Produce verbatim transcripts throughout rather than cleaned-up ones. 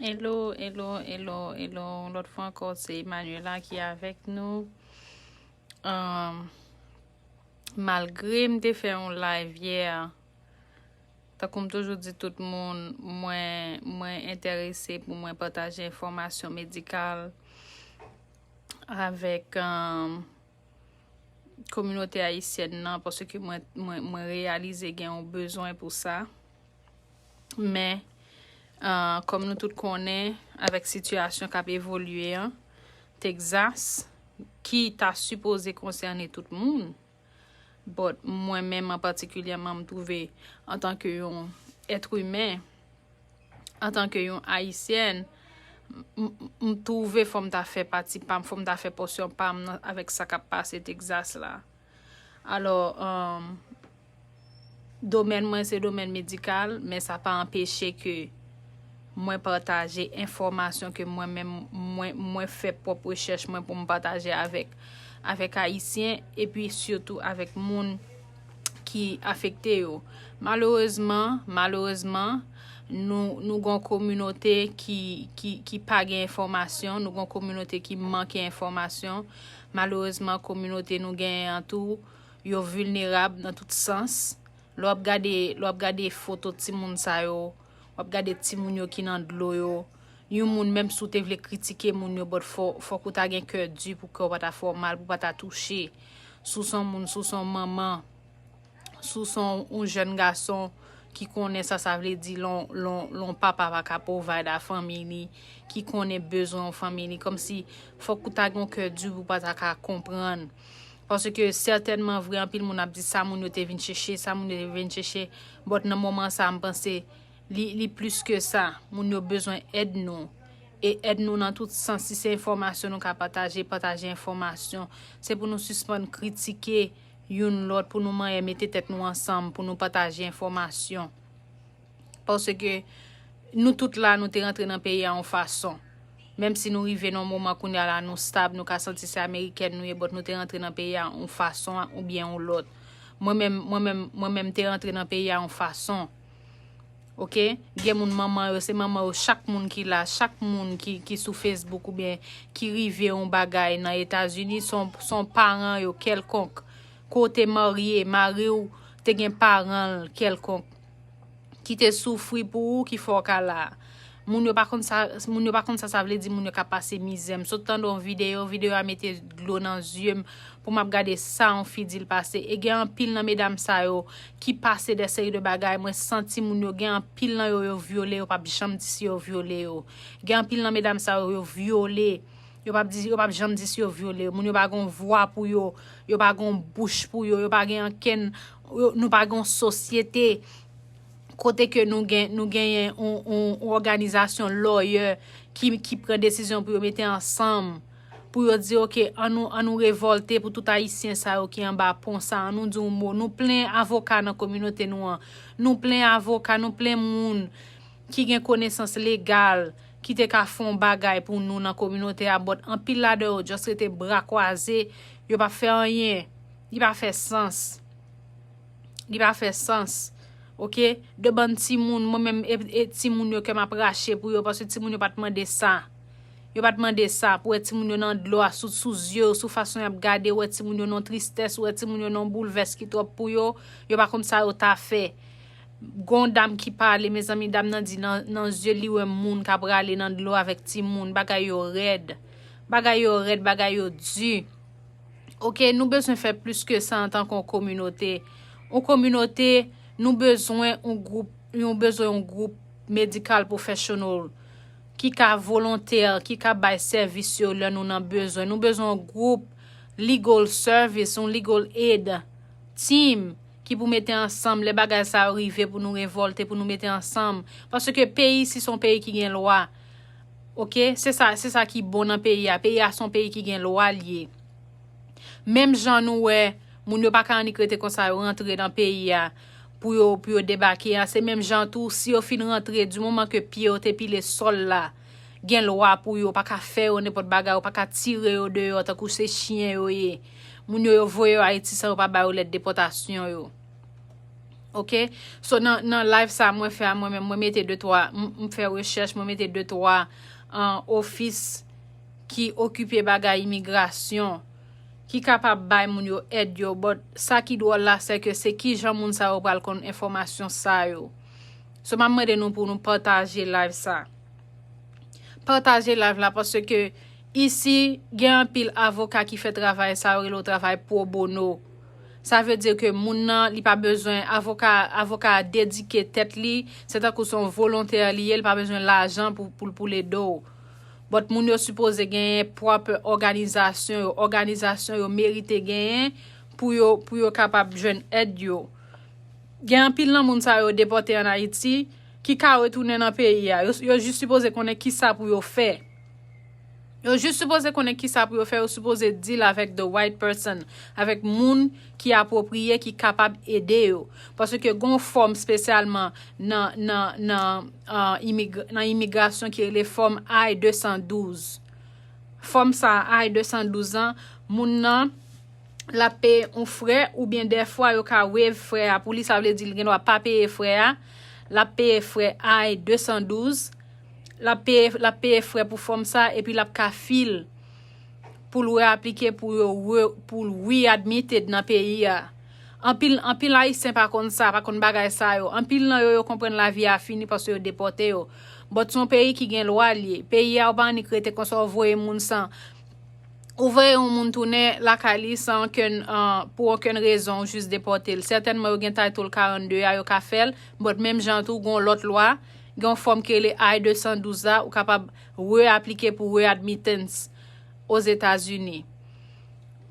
Hello, hello, hello, hello. Yon lòt fwa ankò, se Emmanuela ki avèk nou. Um, malgre m te fè yon live yè, tankou m toujou di tout moun, mwen, mwen enterese pou mwen pataje enfòmasyon medikal avèk, um, kominote ayisyèn nan, paske mwen, mwen, mwen reyalize gen yon bezwen pou sa. Men, uh, kòm nou tout konnen, avèk sitiyasyon k ap evolye an, Texas, ki ta sipoze konsène tout moun, but mwen menm an patikilyèman, m twouve antanke yon èt imen, antanke yon ayisyèn, m, m, m twouve fò m ta fè pati pa m, fò m ta fè pòsyon pa m nan, avèk sa k ap pase Texas la. Alò, um, domèn mwen se domèn medikal, men sa pa anpeche ke mwen pataje enfòmasyon ke mwen menm, mwen, mwen fè pwòp rechèch mwen pou m pataje avèk, avèk Ayisyen, epi sitou avèk moun ki afekte yo. Malerezman, malerezman, nou, nou gon kominote ki, ki, ki pa gen enfòmasyon, nou gon kominote ki manke enfòmasyon. Malerezman, kominote nou genyen an tou, yo vilnerab nan tout sans. Lè w ap gade, lè w ap gade foto timoun sa yo, w ap gade timoun yo ki nan dlo yo. Yon moun, menm si w te vle kritike moun yo, but fò, fòk ou ta gen kè di pou kè w pa ta fè w mal, pou w pa ta touche. Si w se yon moun, si w se yon manman, si w se yon, yon jèn gason ki konnen sa sa vle di lè yon, lè yon, lè yon papa pa ka provide a fanmi li, ki konnen bezwen yon fanmi li, kòmsi fòk ou ta gen yon kè di pou w pa ta ka konprann. Paske sètènman vre, anpil moun ap di sa moun yo te vin chèche, sa moun yo te vin chèche, but nan moman sa a, m panse li, li plis ke sa. Moun yo bezwen èd nou. E èd nou nan tout sans. Si se enfòmasyon nou ka pataje, pataje enfòmasyon. Se pou nou sispann kritike youn lòt, pou nou manyen mete tèt nou ansanm, pou nou pataje enfòmasyon. Paske nou tout la, nou te rantre nan peyi a yon fason. Menm si nou rive nan yon moman kounye a la, nou stab, nou ka santi se amerikèn nou ye, but nou te rantre nan peyi a yon fason oubyen yon lòt. Mwen menm, mwen menm, mwen menm te rantre nan peyi a yon fason. Oke? Gen moun manman yo, se manman yo, chak moun ki la, chak moun ki, ki sou Facebook oubyen ki rive yon bagay nan Etazini, se yon, se yon paran yo kèlkonk. Ke w te marye, mari w te gen paran l kèlkonk ki te soufri pou ou, ki fè w ka la. Moun yo pa konn sa, moun yo pa konn sa sa vle di, moun yo ka pase mizè. M sot tande yon videyo, videyo a mete dlo nan zye m pou m ap gade sa yon fi di l pase. E gen anpil nan medam sa yo ki pase de seri de bagay. Mwen santi moun yo, gen anpil nan yo, yo vyole, yo p ap janm di si yo vyole yo. Gen anpil nan medam sa yo, yo vyole. Yo p ap di, yo p ap janm di si yo vyole yo. Moun yo pa gen yon vwa pou yo, yo pa gen yon bouch pou yo, yo pa gen ankenn, yo, nou pa gen yon sosyete kote ke nou gen, nou genyen yon, yon, yon òganizasyon lawyer ki, ki pran desizyon pou yo mete ansanm, pou yo di, oke, ann nou, ann nou revòlte pou tout Ayisyen sa yo ki anba pon sa, ann nou di yon mo. Nou plen avoka nan kominote nou an. Nou plen avoka, nou plen moun ki gen konesans legal, ki te ka fè yon bagay pou nou nan kominote a, but anpil ladan yo just rete bra kwaze, yo p ap fè anyen. Li pa fè sans. Li pa fè sans. Oke? De bann timoun, mwen menm, e, e timoun yo ke m ap rache pou yo, paske timoun yo pa t mande sa. Yo pa t mande sa, pou wè timoun yo nan dlo a, sou, sou zye yo, sou fason y ap gade, wè timoun yo nan tristès, wè timoun yo nan boulvès ki twòp pou yo, yo pa konn sa yo ta fè. Gon dam ki pale, mezanmi, dam nan di nan, nan zye li wè moun k ap rale nan dlo avèk timoun, bagay yo rèd. Bagay yo rèd, bagay yo di. Oke, nou bezwen fè plis ke sa antanke yon kominote. Yon kominote, nou bezwen yon gwoup, nou bezwen yon gwoup medical professional ki ka volontè, ki ka bay sèvis yo lè nou nan bezwen. Nou bezwen yon gwoup legal service, yon legal aid team ki pou mete ansanm lè bagay sa yo rive pou nou revòlte, pou nou mete ansanm. Paske peyi isi se yon peyi ki gen lwa. Oke? Se sa, se sa ki bon nan peyi a. Peyi a se yon peyi ki gen lwa l ye. Menm jan nou wè, moun yo pa ka annik rete konsa, yo rantre nan peyi a pou yo, pou yo debake a. Se menm jan tou, si yo fin rantre, di moman ke pye yo te pile sòl la, gen lwa pou yo, pa ka fè yo nenpòt bagay, ou pa ka tire yo deyò tankou se chen yo ye. Moun yo, yo voye yo Ayiti san yo pa ba yo lèt depòtasyon yo. Ok? So, nan, nan live sa mwen fè a, mwen menm, mwen mete de twa, m, m fè rechèch, mwen mete de twa, uh, ofis ki okipe bagay imigrasyon, ki kapab bay moun yo èd yo. But sa ki dwòl la, se ke se ki jan moun sa yo pral konn enfòmasyon sa yo. So, m ap mande nou pou nou pataje live sa. Pataje live la, paske isi, gen anpil avoka ki fè travay sa yo rele w travay pro bono. Sa vle di ke moun nan, li pa bezwen avoka, avoka a dedike tèt li, se tankou se yon volontè li ye, li pa bezwen lajan pou, pou, pou l ede w. But moun yo sipoze genyen proper òganizasyon yo, òganizasyon yo merite genyen pou yo, pou yo kapab jwenn èd yo. Gen anpil nan moun sa yo depòte ann Ayiti ki ka retounen nan peyi a. Yo, yo jis sipoze konnen ki sa pou yo fè. Yo jis sipoze konnen ki sa pou yo fè, yo sipoze deal avèk the right person, avèk moun ki apwopriye, ki kapab ede yo. Paske gen yon fòm espesyalman nan, nan, nan, uh, imig, nan imigrasyon ki rele fòm I de san douz. Fòm sa I de san douz an, moun nan, l ap peye yon frè, oubyen dèfwa yo ka waive frè a pou li, sa vle di li gen dwa pa peye frè a, l ap peye frè I de san douz, l ap peye, l ap peye frè pou fòm sa, epi l ap ka fil pou l reaplike pou yo re, pou l readmitted nan peyi a. Anpil, anpil Ayisyen pa konn sa, pa konn bagay sa yo. Anpil nan yo, yo konprann lavi a fini paske yo depòte yo. But se yon peyi ki gen lwa l ye. Peyi a, ou pa annik rete konsa, ou voye moun san, ou voye yon moun tounen lakay li san okenn, uh, pou okenn rezon, ou jis depòte l. Sètènman, yo gen Title karannde a, yo ka fè l, but menm jan tou, gen yon lòt lwa, gen yon fòm ki rele I de san douz la, ou kapab reaplike pou readmittance Ozetazini.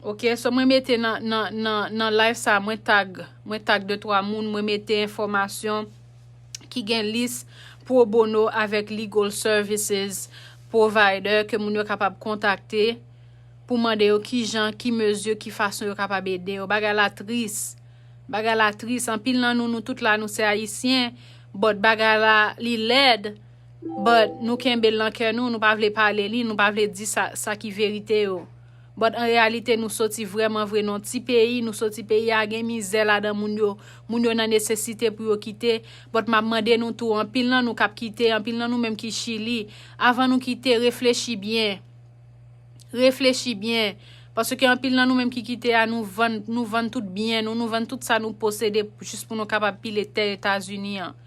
Ok, so mwen mete nan, nan, nan, nan live sa, mwen tag, mwen tag de twa moun, mwen mete enfòmasyon ki gen lis pro bono avèk legal services provider ke moun yo kapab kontakte pou mande yo ki jan, ki mezi, ki fason yo kapab ede yo. Bagay la tris. Bagay la tris. Anpil nan nou, nou tout la, nou se Ayisyen, but bagay la, li lèd, but nou kenbe l nan kè nou, nou pa vle pale li, nou pa vle di sa, sa ki verite yo. But an reyalite, nou soti vrèman vre nan ti peyi, nou soti peyi a gen mizè ladan moun yo, moun yo nan nesesite pou yo kite. But m ap mande nou tou, anpil nan nou k ap kite, anpil nan nou menm ki Chili, avan nou kite, reflechi byen. Reflechi byen. Paske anpil nan nou menm ki kite a, nou vann, nou vann tout byen nou, nou vann tout sa nou posede jis pou nou kapab pile tè Etazini an.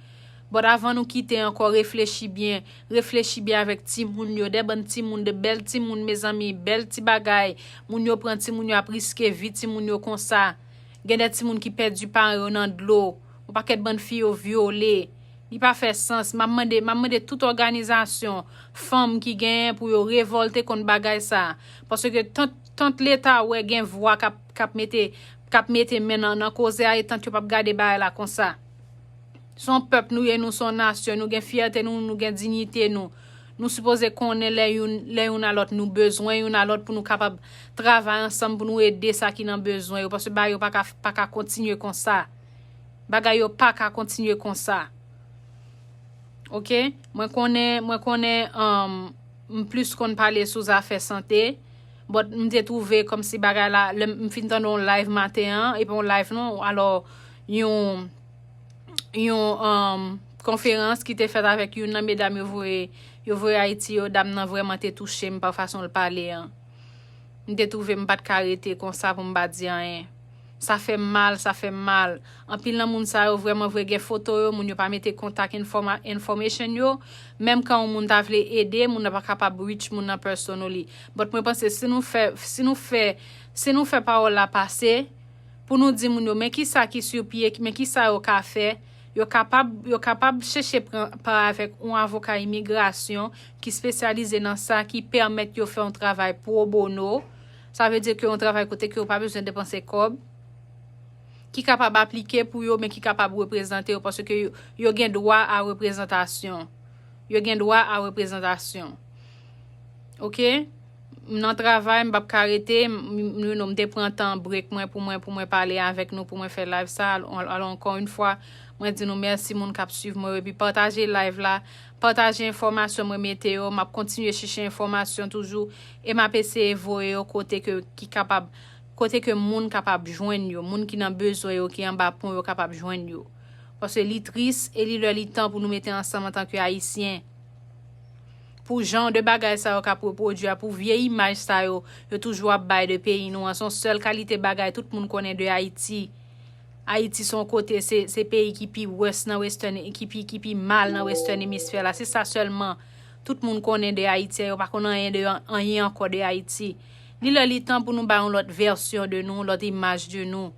But avan nou kite ankò, reflechi byen. Reflechi byen avèk timoun yo. De bann timoun, de bèl timoun, mezanmi, bèl ti bagay. Moun yo pran timoun yo ap riske vi timoun yo konsa. Gen de timoun ki pèdi paran yo nan dlo. Yon pakèt bann fi yo vyole. Li pa fè sans. M ap mande, m ap mande tout òganizasyon fanm ki genyen pou yo revòlte kont bagay sa. Paske tant, tant Leta wè gen vwa k ap, k ap mete, k ap mete men nan, nan koze a, e tant yo p ap gade bagay la konsa. Se yon pèp nou ye, nou se yon nasyon, nou gen fyète nou, nou gen diyite nou. Nou sipoze konnen lè youn, lè youn a lòt, nou bezwen youn a lòt pou nou kapab travay ansanm, pou nou ede sa ki nan bezwen yo, paske bagay yo pa ka, pa ka kontinye konsa. Bagay yo pa ka kontinye konsa. Ok? Mwen konnen, mwen konnen, um, m plis konn pale sou zafè sante, but m te twouve kòmsi bagay la, lè m fin tande yon live maten an, epi yon live non, alò, yon, yon, um, konferans ki te fèt avèk youn nan medam yo voye, yo voye Ayiti yo, dam nan vrèman te touche m pa fason l pale an. M te twouve m pa t ka rete konsa pou m pa di anyen. Sa fè m mal, sa fè m mal. Anpil nan moun sa yo vrèman vre gen foto yo, moun yo pa mete kontak informa-, information yo. Menm kan yon moun ta vle ede, moun nan pa kapab reach moun nan personally. But mwen panse si nou fè, si nou fè, si nou fè pawòl la pase, pou nou di moun yo, men kisa ki sou pye, men kisa yo ka fè, yo kapab, yo kapab chèche pran pa avèk yon avoka imigrasyon ki espesyalize nan sa, ki pèmèt yo fè yon travay pro bono. Sa vle di ke yon travay kote ke yo pa bezwen depanse kòb, ki kapab aplike pou yo, men ki kapab reprezante yo, paske yo, yo gen dwa a reprezantasyon. Yo gen dwa a reprezantasyon. Ok? M nan travay, m p ap ka rete, m, m, you know, m te pran tan break mwen pou mwen, pou mwen pale avèk nou, pou mwen fè live sa. Al-, al-, alò, ankò yon fwa, mwen di nou mèsi moun k ap swiv mwen yo, epi pataje live la, pataje enfòmasyon mwen mete yo, m ap kontinye chèche enfòmasyon toujou, e m ap eseye voye yo kote ke, ki kapab, kote ke moun kapab jwenn yo, moun ki nan bezwen yo, ki anba pon yo kapab jwenn yo. Paske li tris e li lè li tan pou nou mete ansanm antanke Ayisyen. Pou jan de bagay sa yo k ap repwodui a, pou vye imaj sa yo, yo toujou ap bay de peyi nou an. Se yon sèl kalite bagay tout moun konnen de Ayiti. Ayiti se yon kote, se, se peyi ki pi wès nan Western, ki pi, ki pi mal nan Western Emisfè la. Se sa sèlman tout moun konnen de Ayiti. Yo pa konn anyen de, anyen ankò de Ayiti. Li lè li tan pou nou bay yon lòt vèsyon de nou, yon lòt imaj de nou.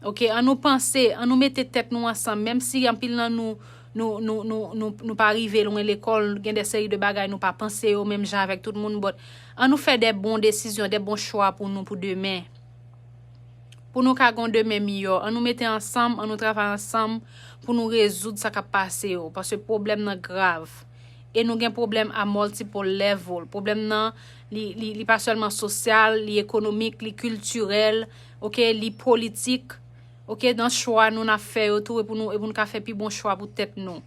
Ok, an nou panse, an nou mete tèt nou ansanm, menm si anpil nan nou, nou, nou, nou, nou, nou pa rive lwen lekòl, gen de seri de bagay nou pa panse yo menm jan avèk tout moun, but an nou fè de bon desizyon, de bon chwa pou nou, pou demen. Pou nou ka gen yon demen miyò, an nou mete ansanm, an nou travay ansanm pou nou rezoud sa k ap pase yo, paske pwoblèm nan grav. E nou gen pwoblèm a multiple level. Pwoblèm nan, li, li, li pa sèlman sosyal, li ekonomik, li kiltirèl, ok, li politik, ok, nan chwa nou n ap fè yo tou, e pou nou, e pou nou ka fè pi bon chwa pou tèt nou.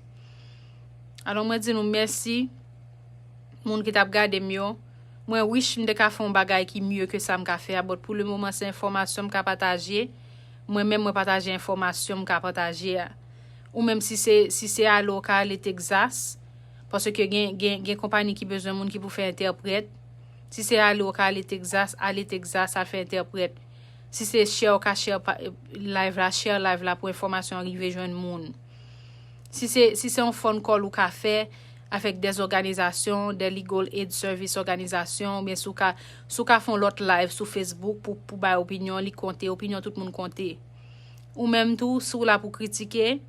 Alò, mwen di nou mèsi, moun ki t ap gade m yo. Mwen wish m te ka fè yon bagay ki mye ke sa m ka fè a, but pou le moman, se enfòmasyon m ka pataje. Mwen menm, mwen pataje enfòmasyon m ka pataje a. Ou menm si se, si se ale w ka ale Texas, paske gen, gen, gen konpani ki bezwen moun ki pou fè entèprèt. Si se ale w ka ale Texas, ale Texas, al fè entèprèt. Si se share w ka share pa, live la, share live la pou enfòmasyon an rive jwenn moun. Si se, si se yon phone call ou ka fè avèk de òganizasyon, de legal aid service òganizasyon, oubyen si w ka, si w ka fè yon lòt live sou Facebook pou, pou bay opinyon, li konte, opinyon tout moun konte. Ou menm tou, si w la pou kritike,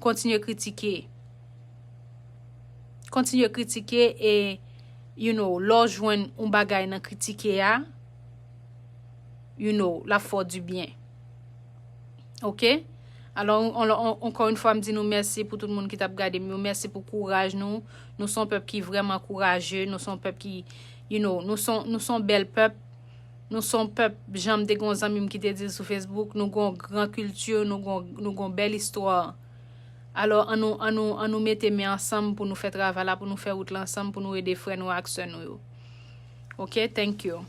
kontinye kritike. Kontinye kritike e, you know, lè w jwenn yon bagay nan kritike a, you know, l ap fè w dibyen. Ok? Alò, ankò yon fwa, m di nou mèsi pou tout moun ki t ap gade m yo. Mèsi pou kouraj nou. Nou se yon pèp ki vrèman kouraje. Nou se yon pèp ki, you know, nou se, nou se yon bèl pèp. Nou se yon pèp, jan m te gen yon zanmi m ki te di l sou Facebook, nou gen yon gran kilti, nou gen, nou gen yon bèl istwa. Alò, an nou, an nou, an nou mete men ansanm pou nou fè travay la, pou nou fè wout la ansanm, pou nou ede frè nou ak sè nou yo. Ok, thank you.